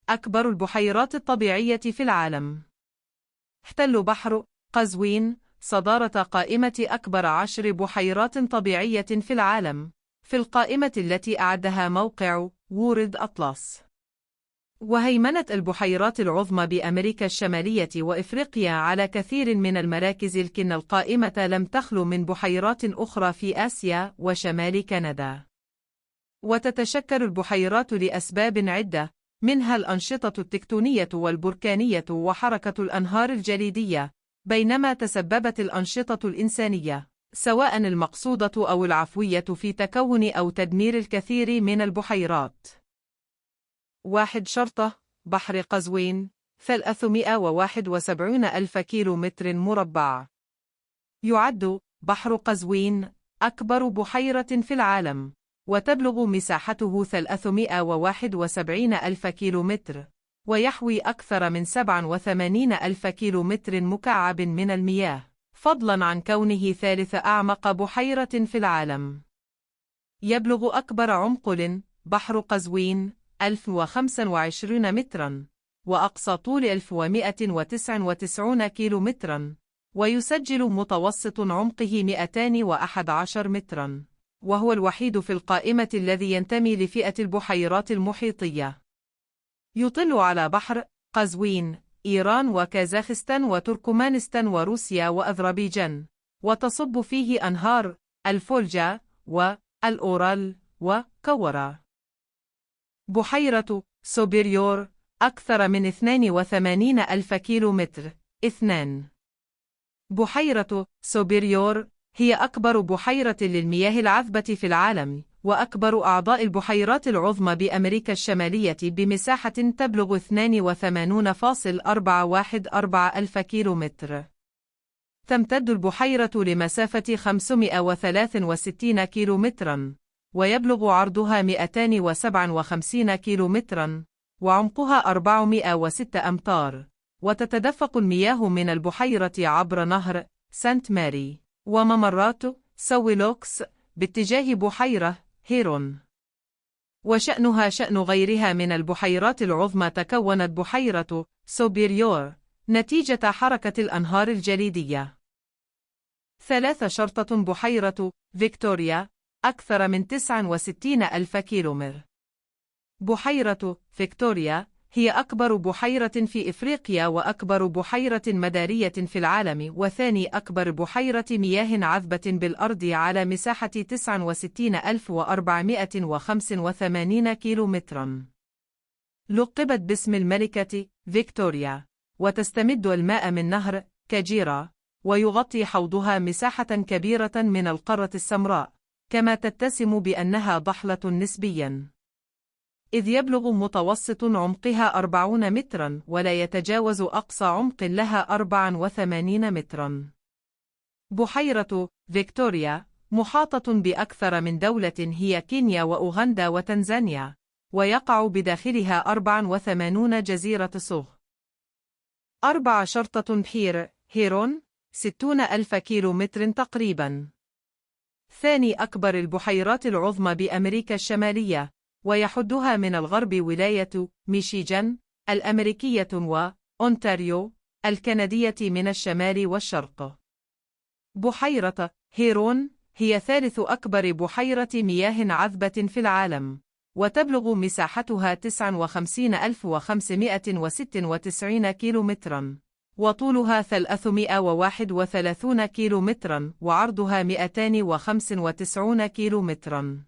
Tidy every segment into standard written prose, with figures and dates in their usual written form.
أكبر البحيرات الطبيعية في العالم. احتل بحر قزوين صدارة قائمة أكبر 10 بحيرات طبيعية في العالم، في القائمة التي أعدها موقع وورلد أطلس. وهيمنت البحيرات العظمى بأمريكا الشمالية وإفريقيا على كثير من المراكز، لكن القائمة لم تخلو من بحيرات أخرى في آسيا وشمال كندا. وتتشكل البحيرات لأسباب عدة، منها الأنشطة التكتونية والبركانية وحركة الأنهار الجليدية، بينما تسببت الأنشطة الإنسانية، سواء المقصودة أو العفوية، في تكون أو تدمير الكثير من البحيرات. 1. شرطة بحر قزوين 371 ألف كيلومتر مربع. يعد بحر قزوين أكبر بحيرة في العالم، وتبلغ مساحته 371 ألف كيلومتر، ويحوي أكثر من 87 ألف كيلومتر مكعب من المياه، فضلاً عن كونه ثالث أعمق بحيرة في العالم. يبلغ أكبر عمق بحر قزوين 1025 متراً، وأقصى طول 1199 كيلومتراً، ويسجل متوسط عمقه 211 متراً، وهو الوحيد في القائمة الذي ينتمي لفئة البحيرات المحيطية. يطل على بحر قزوين إيران وكازاخستان وتركمانستان وروسيا وأذربيجان، وتصب فيه أنهار الفولجا والأورال وكورا. بحيرة سوبيريور أكثر من 82 ألف كيلومتر. 2. بحيرة سوبيريور هي أكبر بحيرة للمياه العذبة في العالم، وأكبر أعضاء البحيرات العظمى بأمريكا الشمالية بمساحة تبلغ 82.414 ألف كيلومتر. تمتد البحيرة لمسافة 563 كيلومتراً، ويبلغ عرضها 257 كيلومتراً، وعمقها 406 أمتار، وتتدفق المياه من البحيرة عبر نهر سانت ماري وممرات سويلوكس باتجاه بحيرة هيرون. وشأنها شأن غيرها من البحيرات العظمى. تكونت بحيرة سوبيريور نتيجة حركة الأنهار الجليدية. 3. شرطة بحيرة فيكتوريا أكثر من 69 ألف كيلومتر. بحيرة فيكتوريا هي أكبر بحيرة في إفريقيا، وأكبر بحيرة مدارية في العالم، وثاني أكبر بحيرة مياه عذبة بالأرض على مساحة 69485 كيلومتراً. لقبت باسم الملكة فيكتوريا، وتستمد الماء من نهر كاجيرا، ويغطي حوضها مساحة كبيرة من القارة السمراء، كما تتسم بأنها ضحلة نسبياً، إذ يبلغ متوسط عمقها 40 متراً، ولا يتجاوز أقصى عمق لها 84 متراً. بحيرة فيكتوريا محاطة بأكثر من دولة هي كينيا وأوغندا وتنزانيا، ويقع بداخلها 84 جزيرة صغ. 4. شرطة بحيرة هيرون 60 ألف كيلومتر تقريباً. ثاني أكبر البحيرات العظمى بأمريكا الشمالية، ويحدها من الغرب ولاية ميشيغان الأمريكية وأونتاريو الكندية من الشمال والشرق. بحيرة هيرون هي ثالث أكبر بحيرة مياه عذبة في العالم، وتبلغ مساحتها 59596 كيلومتراً، وطولها 331 كيلومتراً، وعرضها 295 كيلومتراً.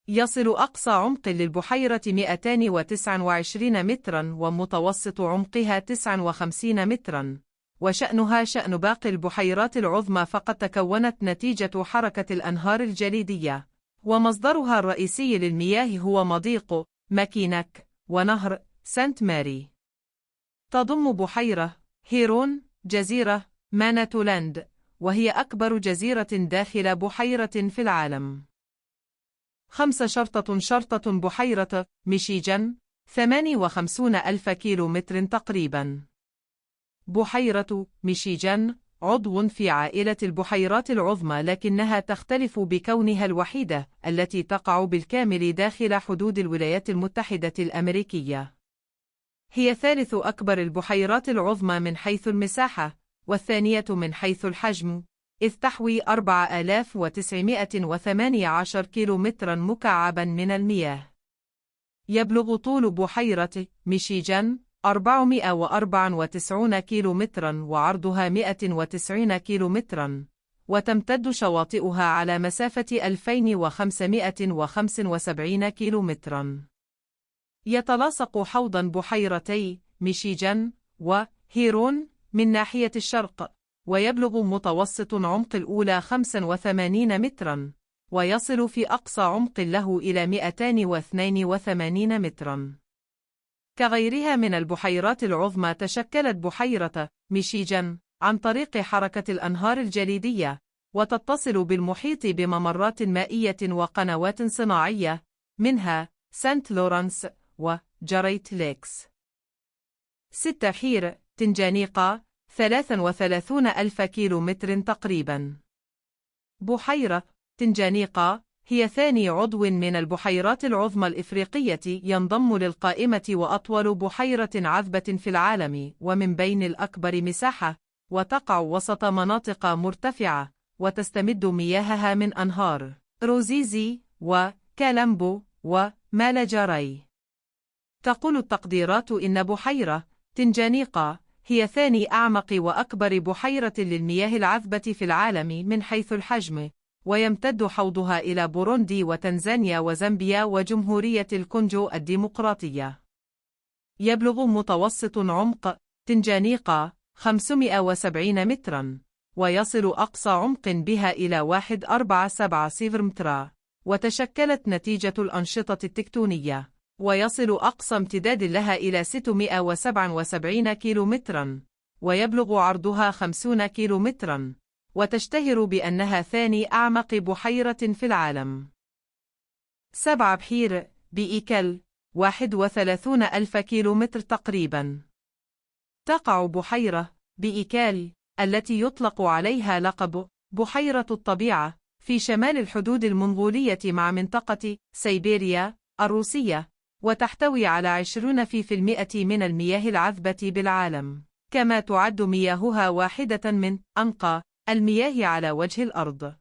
يصل أقصى عمق للبحيرة 229 متراً، ومتوسط عمقها 59 متراً، وشأنها شأن باقي البحيرات العظمى، فقد تكونت نتيجة حركة الأنهار الجليدية، ومصدرها الرئيسي للمياه هو مضيق ماكيناك ونهر سانت ماري. تضم بحيرة هيرون جزيرة ماناتولاند، وهي أكبر جزيرة داخل بحيرة في العالم. 5. شرطة بحيرة ميشيغان 58 ألف كيلومتر تقريباً. بحيرة ميشيغان عضو في عائلة البحيرات العظمى، لكنها تختلف بكونها الوحيدة التي تقع بالكامل داخل حدود الولايات المتحدة الأمريكية. هي ثالث أكبر البحيرات العظمى من حيث المساحة، والثانية من حيث الحجم، إذ تحوي 4918 كيلومتراً مكعباً من المياه. يبلغ طول بحيرة ميشيغان 494 كيلومتراً وعرضها 190 كيلومتراً، وتمتد شواطئها على مسافة 2575 كيلومتراً. يتلاصق حوضاً بحيرتي ميشيغان وهيرون من ناحية الشرق، ويبلغ متوسط عمق الأولى 85 متراً، ويصل في أقصى عمق له إلى 282 متراً. كغيرها من البحيرات العظمى، تشكلت بحيرة ميشيغان عن طريق حركة الأنهار الجليدية، وتتصل بالمحيط بممرات مائية وقنوات صناعية، منها سانت لورانس وجريت ليكس. 6 بحيرة تنجانيقا 33 ألف كيلومتر تقريبا. بحيرة تنجانيقا هي ثاني عضو من البحيرات العظمى الإفريقية ينضم للقائمة، وأطول بحيرة عذبة في العالم، ومن بين الأكبر مساحة، وتقع وسط مناطق مرتفعة، وتستمد مياهها من أنهار روزيزي وكالامبو ومالاجاراي. تقول التقديرات إن بحيرة تنجانيقا هي ثاني أعمق وأكبر بحيرة للمياه العذبة في العالم من حيث الحجم، ويمتد حوضها إلى بوروندي وتنزانيا وزامبيا وجمهورية الكونغو الديمقراطية. يبلغ متوسط عمق تنجانيقا 570 متراً، ويصل أقصى عمق بها إلى 1.470 مترا، وتشكلت نتيجة الأنشطة التكتونية، ويصل أقصى امتداد لها إلى 677 كيلومتراً، ويبلغ عرضها 50 كيلومتراً، وتشتهر بأنها ثاني أعمق بحيرة في العالم. 7 بحيرة بإيكل 31 ألف كيلومتر تقريباً. تقع بحيرة بإيكال التي يطلق عليها لقب بحيرة الطبيعة في شمال الحدود المنغولية مع منطقة سيبيريا الروسية، وتحتوي على 20% من المياه العذبة بالعالم، كما تعد مياهها واحدة من أنقى المياه على وجه الأرض.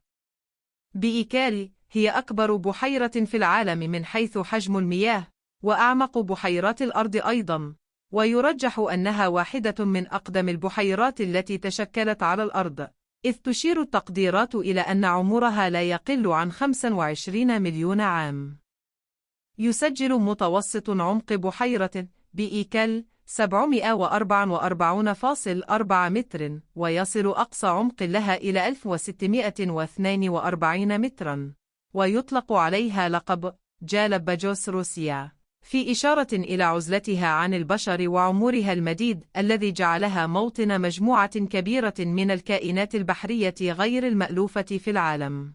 بإيكال هي أكبر بحيرة في العالم من حيث حجم المياه، وأعمق بحيرات الأرض أيضاً، ويرجح أنها واحدة من أقدم البحيرات التي تشكلت على الأرض، إذ تشير التقديرات إلى أن عمرها لا يقل عن 25 مليون عام. يسجل متوسط عمق بحيرة بإيكل 744.4 متر، ويصل أقصى عمق لها إلى 1642 متراً، ويطلق عليها لقب جالاباجوس روسيا، في إشارة إلى عزلتها عن البشر وعمرها المديد الذي جعلها موطن مجموعة كبيرة من الكائنات البحرية غير المألوفة في العالم.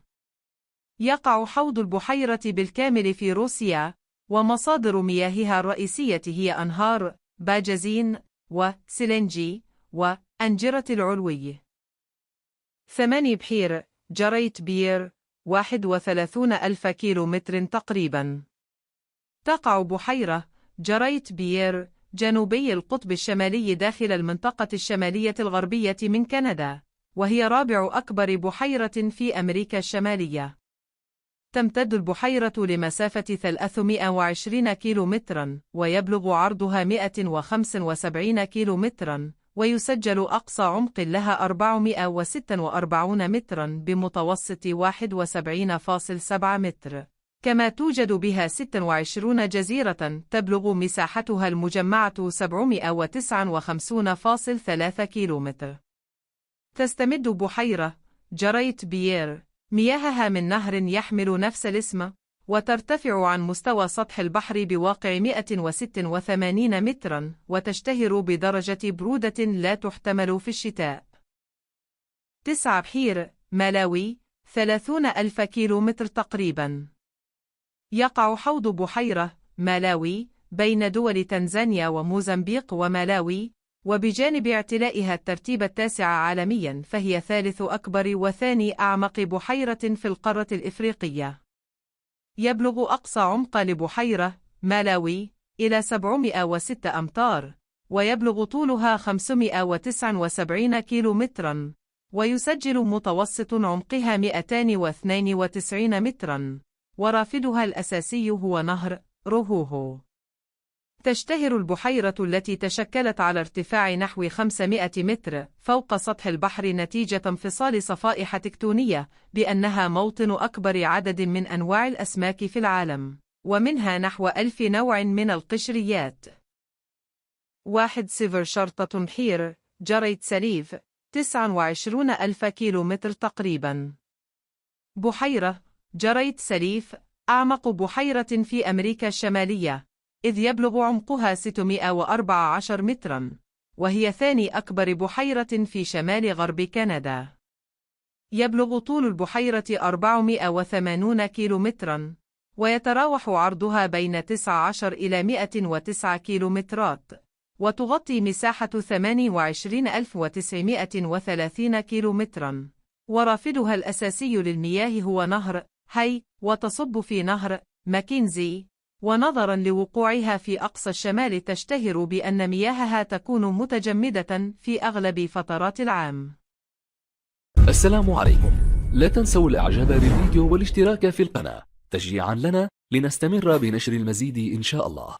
يقع حوض البحيرة بالكامل في روسيا، ومصادر مياهها الرئيسية هي أنهار باجازين وسيلينجي وأنجرة العلوي. 8 بحيرة جريت بير 31 ألف كيلومتر تقريبا. تقع بحيرة جريت بير جنوبي القطب الشمالي داخل المنطقة الشمالية الغربية من كندا، وهي رابع أكبر بحيرة في أمريكا الشمالية. تمتد البحيرة لمسافة 320 كيلومتراً، ويبلغ عرضها 175 كيلومتراً، ويسجل أقصى عمق لها 446 متراً بمتوسط 71.7 متر، كما توجد بها 26 جزيرة تبلغ مساحتها المجمعة 759.3 كيلومتر. تستمد بحيرة جريت بير مياهها من نهر يحمل نفس الاسم، وترتفع عن مستوى سطح البحر بواقع 186 متراً، وتشتهر بدرجة برودة لا تحتمل في الشتاء. 9 بحيرة مالاوي 30 ألف كيلومتر تقريباً. يقع حوض بحيرة مالاوي بين دول تنزانيا وموزمبيق ومالاوي، وبجانب اعتلائها الترتيب 9 عالمياً، فهي ثالث أكبر وثاني أعمق بحيرة في القارة الإفريقية. يبلغ أقصى عمق لبحيرة مالاوي إلى 706 أمتار، ويبلغ طولها 579 كيلومتراً، ويسجل متوسط عمقها 292 متراً، ورافدها الأساسي هو نهر روهوهو. تشتهر البحيرة التي تشكلت على ارتفاع نحو 500 متر فوق سطح البحر نتيجة انفصال صفائح تكتونية بأنها موطن أكبر عدد من أنواع الأسماك في العالم، ومنها نحو 1000 نوع من القشريات. 1. سيفر شرطة حير جريت سليف 29,000 كيلومتر تقريبا. بحيرة جريت سليف أعمق بحيرة في أمريكا الشمالية، إذ يبلغ عمقها 614 متراً، وهي ثاني أكبر بحيرة في شمال غرب كندا. يبلغ طول البحيرة 480 كيلومتراً، ويتراوح عرضها بين 19 إلى 109 كيلومترات، وتغطي مساحة 28,930 كيلومتراً، ورافدها الأساسي للمياه هو نهر هاي، وتصب في نهر ماكنزي، ونظراً لوقوعها في أقصى الشمال تشتهر بأن مياهها تكون متجمدة في أغلب فترات العام. السلام عليكم، لا تنسوا الإعجاب بالفيديو والاشتراك في القناة تشجيعاً لنا لنستمر بنشر المزيد إن شاء الله.